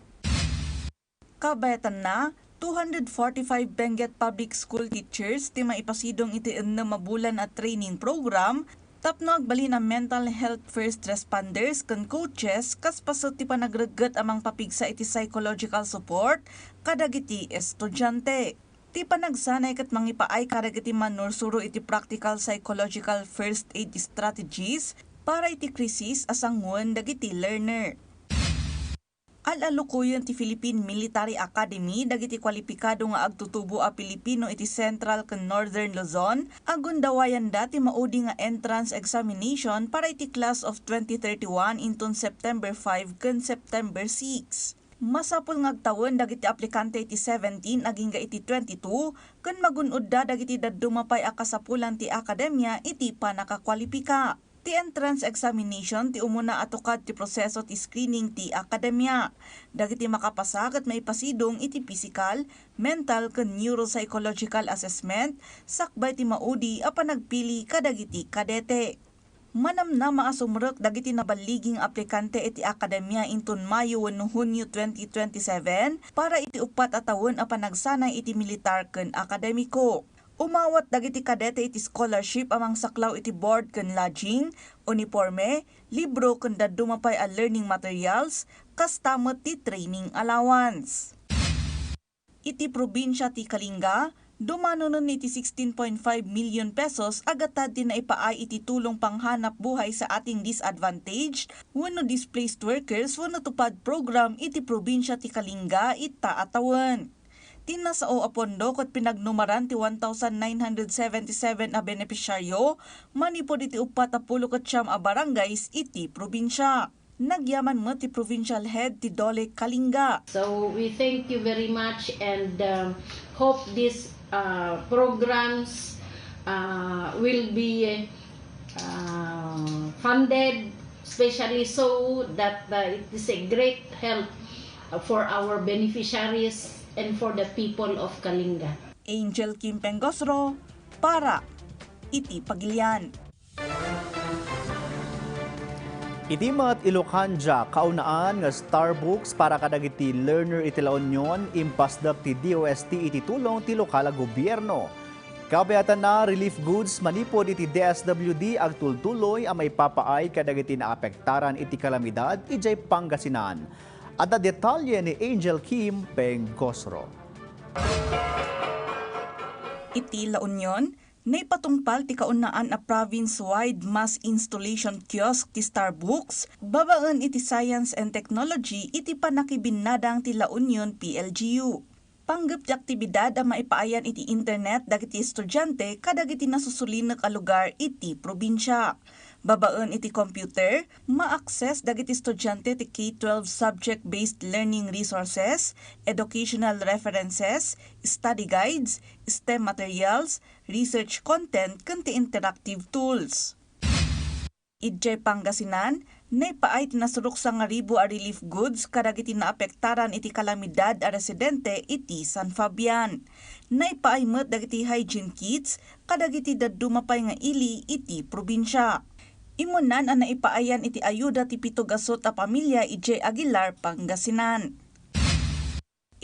Kabayatanna, two hundred forty-five Benguet Public School teachers ti maipasidong iti ennem a bulan a training program tapno agbalin a mental health first responders ken coaches kas paset ti panagregget a mangpapigsa iti psychological support kadagiti estudiante. Ti panagsanay ket mangipaay kadagiti mannursuro iti practical psychological first aid strategies para iti krisis a sangoen dagiti learner. Al-alukoyen ti Philippine Military Academy dagiti kwalipikado nga agtutubo a Pilipino iti Central ken Northern Luzon a gundawayanda ti maudi nga entrance examination para iti class of twenty thirty-one inton September five ken September six. Masapul nga agtawen dagiti aplikante iti seventeen agingga iti twenty-two ken magun-odda dagiti dadduma pay a kasapulan ti akademia iti pannakakwalipika. Ti entrance examination ti umuna a tukad ti proseso ti screening ti akademia. Dagiti makapasa ket maipasidong iti physical, mental ken neuropsychological assessment sakbay ti maudi a panagpili kadagiti kadete. Manamnama a sumrek dagiti naballigi nga aplikante iti akademia inton Mayo wenno Hunio twenty twenty-seven para iti uppat a tawen a panagsanay iti militar ken akademiko. Umawat dagiti kadete iti scholarship a mangsaklaw iti board ken lodging, uniporme, libro ken dadduma pay a learning materials, kasta met ti training allowance. Iti probinsia ti Kalinga, dumanonen iti sixteen point five million pesos a gatad ti naipaay iti tulong panghanap buhay sa ating disadvantaged wenno displaced workers wenno TUPAD program iti probinsia ti Kalinga ita a tawen. Ti nasao a pondo ket pinagnumaran ti one thousand nine hundred seventy-seven a benepisyaryo manipud iti uppat a pulo ket siam a barangays iti probinsia. Nagyaman met ti provincial head ti DOLE Kalinga. So we thank you very much and um, hope these uh, programs uh, will be uh, funded, especially so that uh, it is a great help uh, for our beneficiaries and for the people of Kalinga. Angel Kim Pengosro para iti Pagilian. Iti met Ilocandia, kaunaan nga Starbucks para kadagiti learner iti La Union, impasdek ti D O S T iti tulong ti lokal a gobierno. Kabayatanna, relief goods manipud iti D S W D agtultuloy a maipapaay kadagiti naapektaran iti kalamidad idiay Pangasinan. Adda detalye ni Angel Kim Pengosro. Iti La Union, naipatungpal ti kaunaan a province-wide mass installation kiosk ti Starbucks babaen iti Science and Technology iti pannakibinnadang ti La Union P L G U. Panggep ti aktibidad a maipaayan iti internet dagiti estudiante kadagiti nasusulinek a lugar iti probinsia. Babaen iti computer, ma-access dagiti estudiante ti K twelve subject-based learning resources, educational references, study guides, STEM materials, research content, ken ti interactive tools. Idiay Pangasinan, naipaay ti nasurok sangaribu a relief goods kadagiti naapektaran iti kalamidad a residente iti San Fabian. Naipaay met dagiti hygiene kits kadagiti dadduma pay nga ili iti probinsia. Imunan a naipaayan iti ayuda ti pito gasut a pamilia idiay Aguilar, Pangasinan.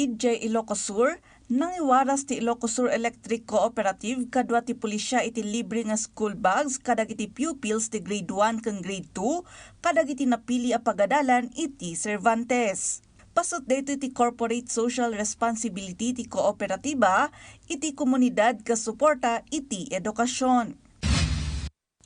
Idiay Ilocos Sur, nangiwaras ti Ilocos Sur Electric Cooperative kadua ti pulisia iti libre nga school bags kadagiti pupils ti grade one ken grade two kadagiti napili a pagadalan iti Cervantes. Paset daytoy ti corporate social responsibility ti kooperatiba iti komunidad ken suporta iti edukasion.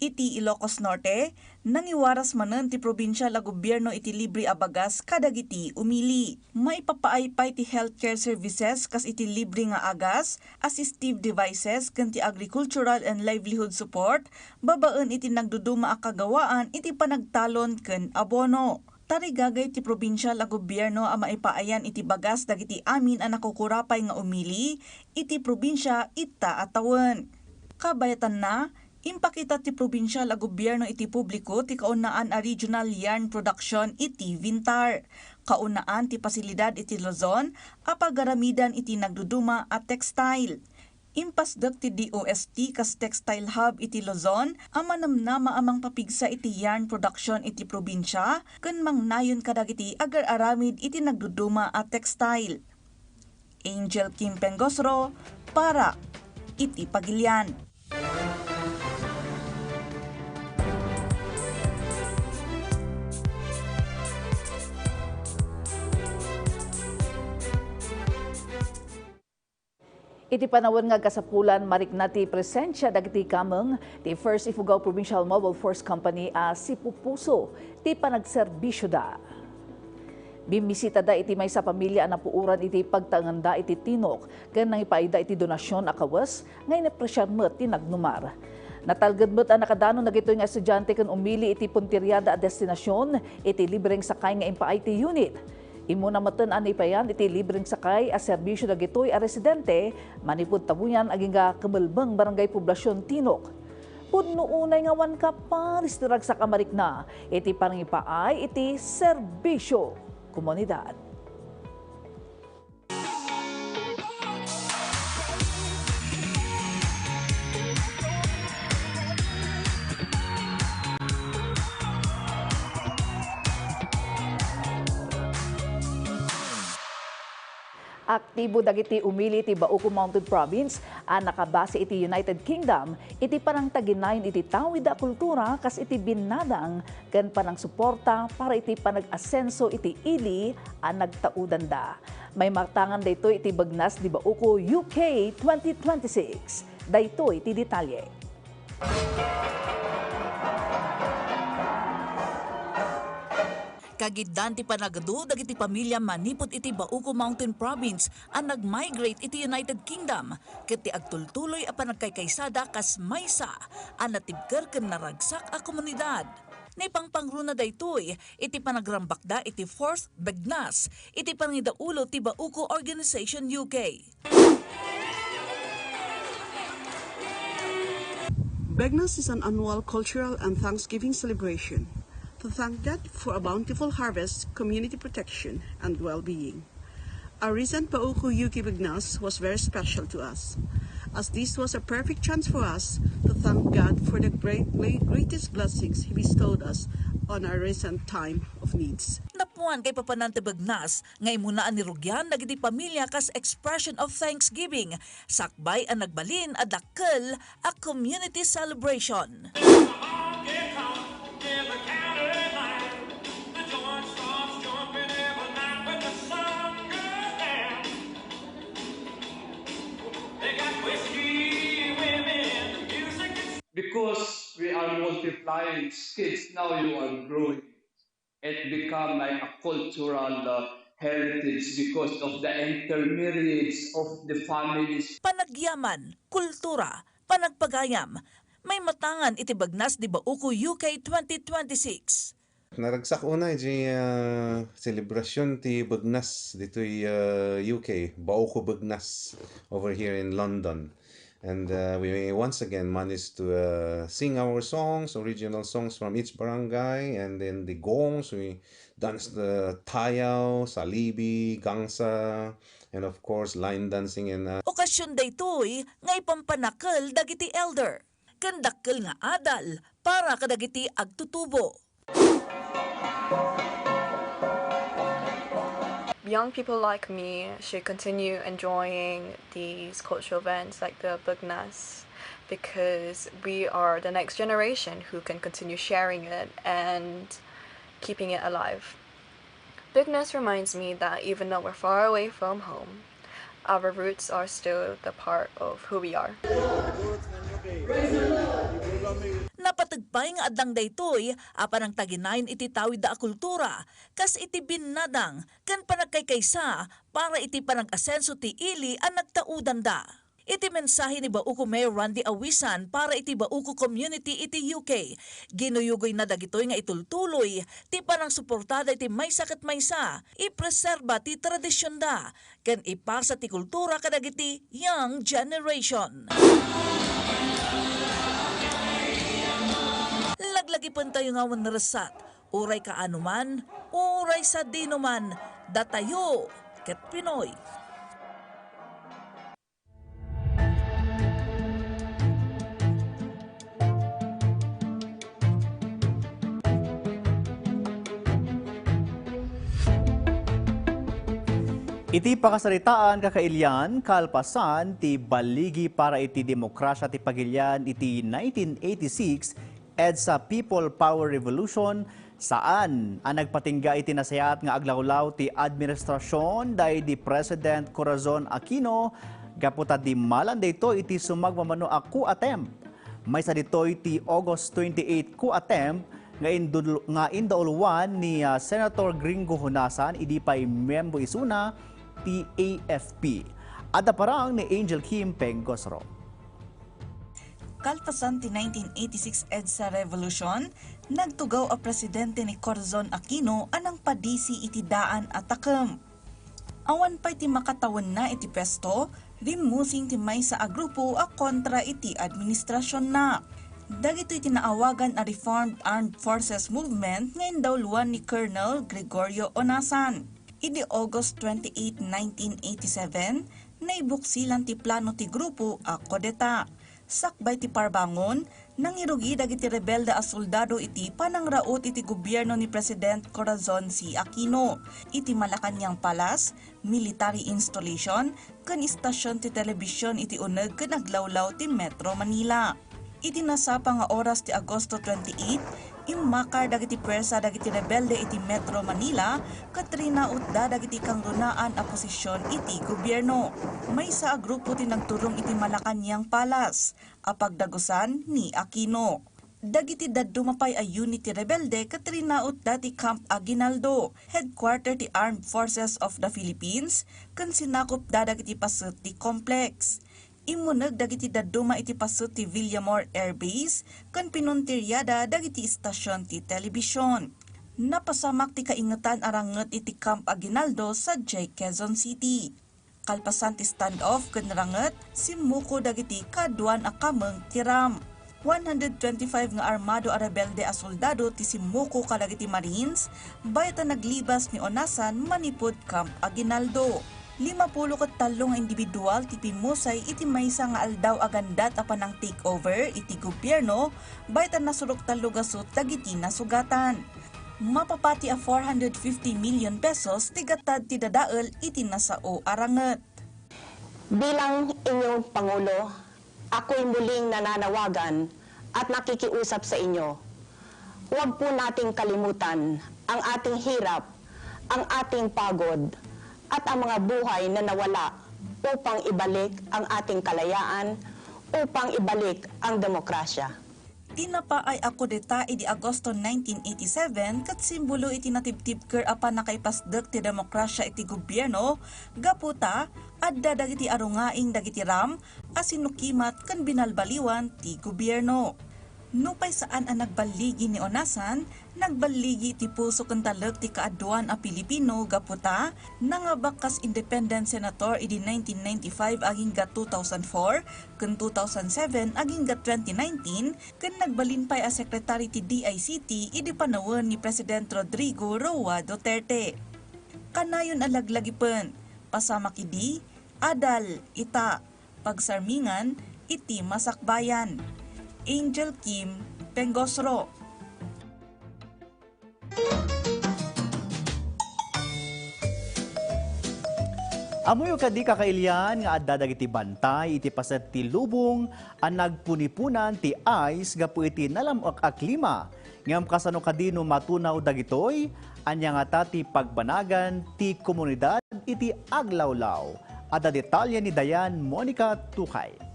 Iti Ilocos Norte, nangiwaras manen ti probinsial a gobierno iti libre a bagas kadagiti umili. Maipapaay pay ti healthcare services kas iti libre nga agas, assistive devices ken ti agricultural and livelihood support babaen iti nagduduma a kagawaan iti panagtalon ken abono. Tarigagay ti probinsial a gobierno a maipaayan iti bagas dagiti amin a nakukurapay nga umili iti probinsia ita a tawen. Kabayatanna, impakita ti probinsial a gobierno iti publiko ti kaunaan a regional yarn production iti Vintar, kaunaan ti pasilidad iti Luzon a pagaramidan iti nagduduma a textile. Impasdek ti D O S T kas textile hub iti Luzon a manamnama a mangpapigsa iti yarn production iti probinsia ken mangnayon kadagiti agar-aramid iti nagduduma a textile. Angel Kim Pengosro para iti Pagilian. Iti panawen nga agkasapulan, marikna ti presensia dagiti kameng ti First Ifugao Provincial Mobile Force Company a sipupuso ti panagserbisioda. Bimmisitada iti maysa a pamilia a napuoran iti pagtaenganda iti tinok ken nangipaayda iti donasion a kawes nga inapresiar met ti nagnumar. Natalged met a nakadanon dagitoy nga estudiante ken umili iti punteriada a destinasion iti libreng sakay nga impaay ti unit. Immuna metten a naipayan iti libreng sakay a serbisio dagitoy a residente manipud Tabuyan agingga Kemelbeng, Barangay Poblacion, Tinok. Pudno unay nga awan kaparis ti ragsak a marikna iti panangipaay iti serbisio komunidad. Aktibo dagiti umili ti Bauco Mountain Province a nakabase iti United Kingdom iti panangtaginayon iti tawid a kultura kas iti binnadang ken panangsuporta para iti panag-asenso iti ili a nagtaudanda. Maimartangan daytoy iti Begnas di Bauco U K twenty twenty-six. Daytoy ti detalye. Kagiddan ti panagadu dagiti pamilia manipud iti Bauco Mountain Province a nag-migrate iti United Kingdom, ket ti agtultuloy a panagkaykaysada kas maysa a natibker ken naragsak a komunidad. Naipangpangruna daytoy iti panagrambakda iti Fourth Begnas iti panangidaulo ti Bauco Organization U K. Begnas is an annual cultural and thanksgiving celebration to thank God for a bountiful harvest, community protection, and well-being. Our recent Bauco U K Begnas was very special to us, as this was a perfect chance for us to thank God for the great, greatest blessings He bestowed us on our recent time of needs. Napuan kaipapanan ti Begnas nga immuna a nirugian dagiti pamilia kas expression of thanksgiving, sakbay a nagbalin a dakkel a community celebration. Because we are multiplying kids, now you are growing. It become like a cultural, uh, heritage because of the intermarriage of the families. Panagyaman, kultura, panagpagayam, Maimatangan iti Bagnas di Bauco U K twenty twenty-six. Naragsak unay di ah, selebrasyon ti Bagnas ditoy ah, U K, Bauco Bagnas over here in London. And uh, we once again managed to uh, sing our songs, original songs from each barangay, and then the gongs, we danced the tayaw, salibi, gangsa, and of course, line dancing and uh, Okasyon daytoy nga ipampanakel dagiti elder ken dakkel nga adal para kadagiti agtutubo. Young people like me should continue enjoying these cultural events like the Bugnas because we are the next generation who can continue sharing it and keeping it alive. Bugnas reminds me that even though we're far away from home, our roots are still the part of who we are. Napateg pay nga addang daytoy a panangtaginayen iti tawidda a kultura, kas iti binnadang ken panagkaykaysa para iti panag-asenso ti ili a nagtaudanda. Iti mensahe ni Bauco Mayor Randy Awisan para iti Bauco community iti U K, ginuyugoyna dagitoy nga itultuloy ti panangsuportada iti maysa ket maysa, ipreserba ti tradisionda, ken ipasa ti kultura kadagiti young generation. Laglagipentayo nga awan resat, uray kaano man, uray sadino man, datayo ket Pinoy. Iti pakasaritaan, kakailian, kalpasan ti Baligi para iti Demokrasia ti Pagilian iti nineteen eighty-six EDSA People Power Revolution, saan a nagpatingga iti nasayaat nga aglawlaw ti administrasion daydi President Corazon Aquino gapu ta dimmalan daytoy iti sumagmamano a coup attempt. Maysa ditoy ti August twenty-eight coup attempt nga indul-, nga indauluan ni, ah, Senator Gringo Honasan idi pay miyembro isuna ti A F P. Adda parang ni Angel Kim Pengosro. Kalpasan ti nineteen eighty-six EDSA Revolution, nagtugaw a presidente ni Corazon Aquino a nangpadisi iti daan a takem. Awan pay ti makatawenna iti puesto, rimmusing ti maysa a grupo a kontra iti administrasionna. Dagitoy ti naawagan a Reformed Armed Forces Movement nga indauluan ni Colonel Gregorio Onasan. Idi August twenty-eight, nineteen eighty-seven, naibuksilan ti plano ti grupo a kudeta. Sakbay ti parbangon, nangirugi dagiti rebelde a soldado iti panangraut iti gobierno ni President Corazon C. Aquino. Iti Malacañang Palace, military installation, ken istasion ti telebision iti uneg ken aglawlaw ti Metro Manila. Iti nasapa nga oras ti Agosto twenty-eight, immakar dagiti puwersa dagiti rebelde iti Metro Manila ket rinautda dagiti kangrunaan a posisyon iti gobierno. Maysa a grupo ti nagturong iti Malacañang Palace a pagdagusan ni Aquino. Dagiti dadduma pay a unit ti rebelde ket rinautda ti Camp Aguinaldo, headquarter ti Armed Forces of the Philippines, ken sinakopda dagiti paset ti complex. Immuneg dagiti dadduma iti paset ti Villamor Air Base ken pinuntirada dagiti istasion ti telebision. Napasamak ti kaingetan a ranget iti Camp Aguinaldo sadiay Quezon City. Kalpasan ti standoff ken ranget, simmuko dagiti kaaduan a kameng ti RAM. One hundred twenty-five nga armado a rebelde a soldado ti simmuko kadagiti Marines, bayat a naglibas ni Onasan manipud Camp Aguinaldo. Limapulo ket tallo nga individual ti pimmusay iti maysa nga aldaw a gandat a panang-takeover iti gobierno, bayat a nasurok tallo gasut dagiti nasugatan. Mapapati a four hundred fifty million pesos ti gatad ti dadael iti nasao a ranget. Bilang inyong Pangulo, ako'y muling nananawagan at nakikiusap sa inyo. Huwag po nating kalimutan ang ating hirap, ang ating pagod, at ang mga buhay na nawala upang ibalik ang ating kalayaan, upang ibalik ang demokrasya. Inapaay a kudeta idi Agosto nineteen eighty-seven ket simbolo iti natibtibker a pannakaipasdek ti demokrasia iti gobierno, gapu ta adda dagiti arungaing dagiti ram a sinukimat ken binalbaliwan ti gobierno. Nupay saan a nagballigi ni Onasan, nagballigi iti puso ken talek ti kaaduan a Pilipino gapu ta nangabak kas independent senator idi nineteen ninety-five agingga two thousand four ken two thousand seven agingga twenty nineteen ken nagbalin pay a sekretari ti D I C T idi panawen ni President Rodrigo Roa Duterte. Kanayon a laglagipen, pasamak idi, adal, ita, pagsarmingan iti masakbayan. Angel Kim Pengosro. Ammoyo kadi, kakailian, nga adda dagiti bantay iti paset ti lubong a nagpuniponan ti ice gapu iti nalam-ok a klima? Ngem kasano kadi no matunaw dagitoy? Ania ngata ti pagbanagan ti komunidad iti aglawlaw? Adda detalye ni Dayan Monica Tukay.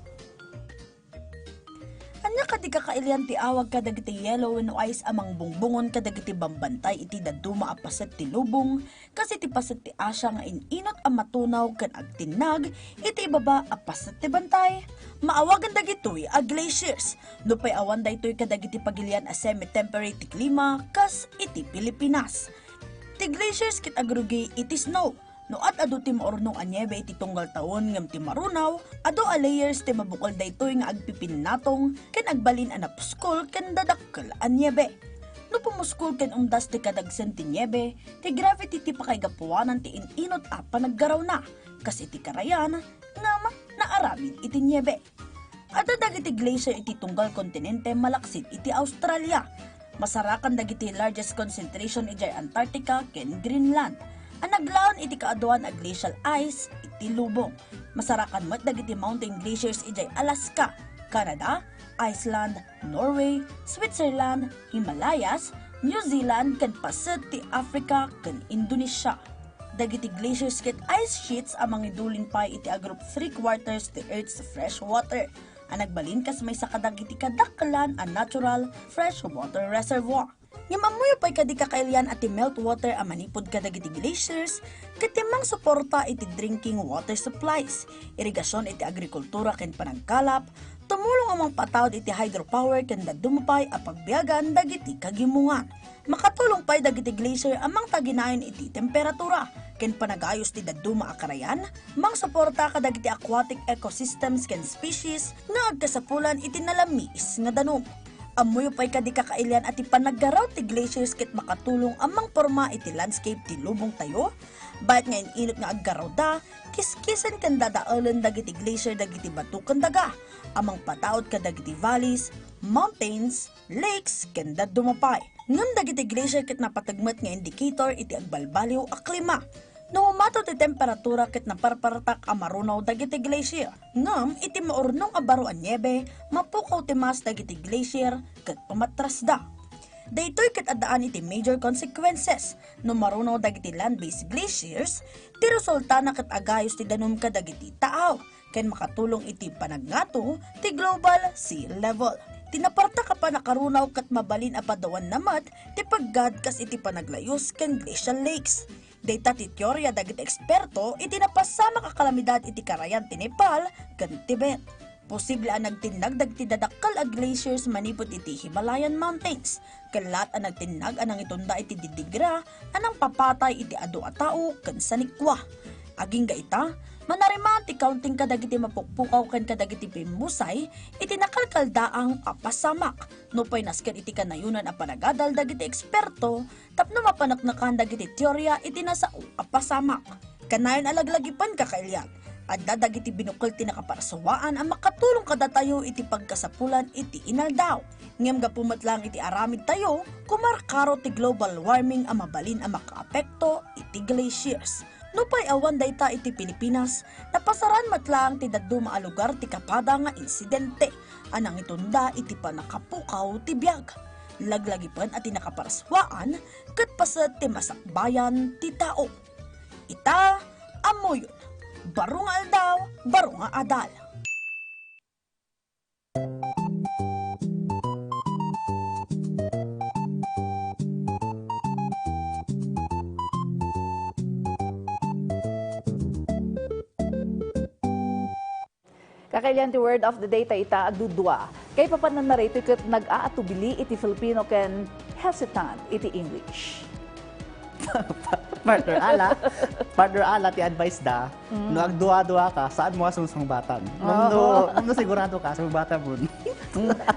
Ania kadi, kakailian, ti awag kadagiti yelo wenno ice a mangbungbungon kadagiti bambantay iti dadduma a paset ti lubong, kas iti paset ti Asia nga in-inut a matunaw ken agtinnag iti ibaba a paset ti bantay? Maawagan dagitoy a glaciers. Nupay awan daytoy kadagiti pagilian a semi-temperate ti klima kas iti Pilipinas. Ti glaciers ket agrugi iti snow. No ad-adu ti maurnong a niebe iti tunggal tawen ngem ti marunaw, adu a layers ti mabukel daytoy nga agpipinnatong ken agbalin a napuskol ken dadakkel a niebe. No pumuskol ken umdas ti kadagsen ti niebe, ti gravity ti pakaigapuanan ti in-inut a panaggarawna, kas iti karayan, ngem naaramid iti niebe. Adda dagiti glacier iti tunggal kontinente malaksid iti Australia. Masarakan dagiti largest concentration idiay Antarctica ken Greenland a naglaon iti kaaduan a glacial ice iti lubong. Masarakan met dagiti mountain glaciers idiay Alaska, Canada, Iceland, Norway, Switzerland, Himalayas, New Zealand, ken paset ti Africa ken Indonesia. Dagiti glaciers ket ice sheets a mangidulin pay iti agrup three quarters ti Earth's fresh water a nagbalin kas maysa kadagiti kadakkelan a natural fresh water reservoir. Ngem ammoyo pay kadi, kakailian, a ti melt water a manipud kadagiti glaciers ket ti mangsuporta iti drinking water supplies, irigasion iti agrikultura ken panagkalap, tumulong a mangpataud iti hydropower ken dadduma pay a pagbiagan dagiti kagimongan. Makatulong pay dagiti glacier a mangtaginayon iti temperatura ken panagayos ti dadduma a karayan, mangsuporta kadagiti aquatic ecosystems ken species nga agkasapulan iti nalamiis nga danum. Ammoyo pay kadi, kakailian, a ti panaggaraw ti glaciers ket makatulong a mangporma iti landscape ti lubongtayo? Bayat nga in-inut nga aggarawda, kiskisen ken dadaelen dagiti glacier dagiti bato ken daga a mangpataud kadagiti valleys, mountains, lakes, ken dadduma pay. Ngem dagiti glacier ket napateg met nga indicator iti agbalbaliw a klima. No umato ti temperatura ket naparpartak a marunaw dagiti glacier. Ngem iti maurnong a baro a niebe, mapukaw ti mas dagiti glacier ket pamatrasda. Daytoy ket addaan iti major consequences. No marunaw dagiti land-based glaciers, ti resultana ket agayos ti danum kadagiti taaw ken makatulong iti panagngato ti global sea level. Ti napartak a pannakarunaw ket mabalin a padawanna met ti paggad kas iti panaglayus ken glacial lakes. Dayta ti teoria dagiti eksperto iti napasamak a kalamidad iti karayan ti Nepal ken Tibet. Posible a nagtinnag dagiti dadakkel a glaciers manipud iti Himalayan Mountains, ket laat a nagtinnag a nangitunda iti didigra a nangpapatay iti adu a tao ken sanikua. Agingga ita, manarimaan ti counting kadagiti mapukpukaw ken kadagiti pimmusay iti nakalkaldaang a pasamak. Nupay nasken iti kanayonan a panagadal dagiti eksperto tapno mapaneknekan dagiti teoria iti nasao a pasamak. Kanayon a laglagipen, kakailian, adda dagiti binukel ti nakaparsuaan a makatulong kadatayo iti pagkasapulan iti inaldaw. Ngem gapu met laeng iti aramidtayo, kumarkaro ti global warming a mabalin a makaapekto iti glaciers. Nupay awan dayta iti Pilipinas, napasaran met laeng ti dadduma a lugar ti kapada nga insidente a nangitunda iti pannakapukaw ti biag. Laglagipen a ti nakaparsuaan ket paset ti masakbayan ti tao. Ita, ammoyon, baro nga aldaw, baro nga adal. Kakailian ti word of the day ta ita agdudua. Kaipapananna daytoy ket nag-aatubili iti Filipino ken hesitant iti English. Partner Ala, partner Ala, ti advice da, no agdua-dua ka, saan mo a sungsungbatan. Ngem no, ngem no sigurado ka, sungbatan mo.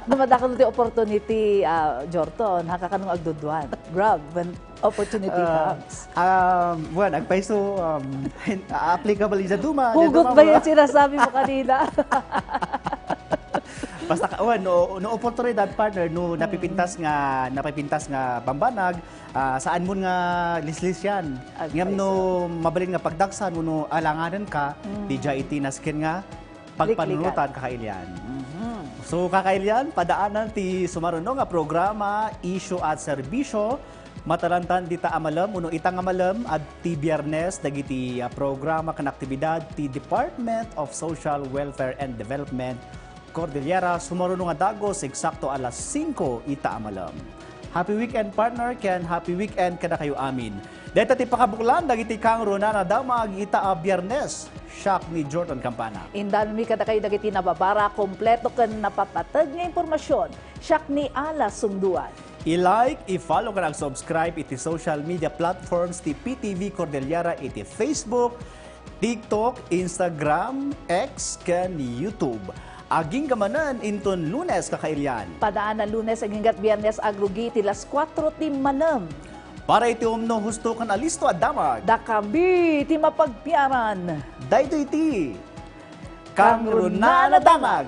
No madakkel ti opportunity, ah, Jorton, ha, kakano nga agduduan? Grab when opportunity Ah, comes. um, bueno, agpayso, um, applicable ida duma, ida Hugot duma, ba bro. Yung sinasabi mo kanina? Basta ka, well, no, no oportunidad, partner, no napipintas nga, napipintas nga bambanag, ah, saan mo nga lislisyan. Agpayso. Ngem no mabalin nga pagdagsan, no alanganen ka, di dya iti nasken nga pagpanunutan, kakailian. So, kakailian, padaanan ti sumaruno nga programa, Isyu at Serbisyo, matalantan dita a malem, uno ita nga malem, adti Biyernes, dagiti, ah, programa ken aktibidad ti Department of Social Welfare and Development, Cordillera, sumaruno nga dagos, eksakto alas singko ita a malem. Happy weekend, partner, ken happy weekend kadakayo amin. Dayta ti pakabuklan dagiti kangrunaan a damag ita a Biyernes. Siak ni Jordan Campana. Indanmi kadakayo dagiti nababara, kompleto ken napapateg nga impormasyon. Siak ni Ala Sungduan. I-like, i-follow ken ag-subscribe iti social media platforms ti P T V Cordillera iti Facebook, TikTok, Instagram, X, ken YouTube. Agingga manen inton Lunes, kakailian. Padaan a Lunes agingga Biyernes agrugi iti las kuatro ti malem. Para iti umno, husto ken alisto a damag. Dakami ti mapagpiaran. Daytoy ti Kangrunaan a Damag.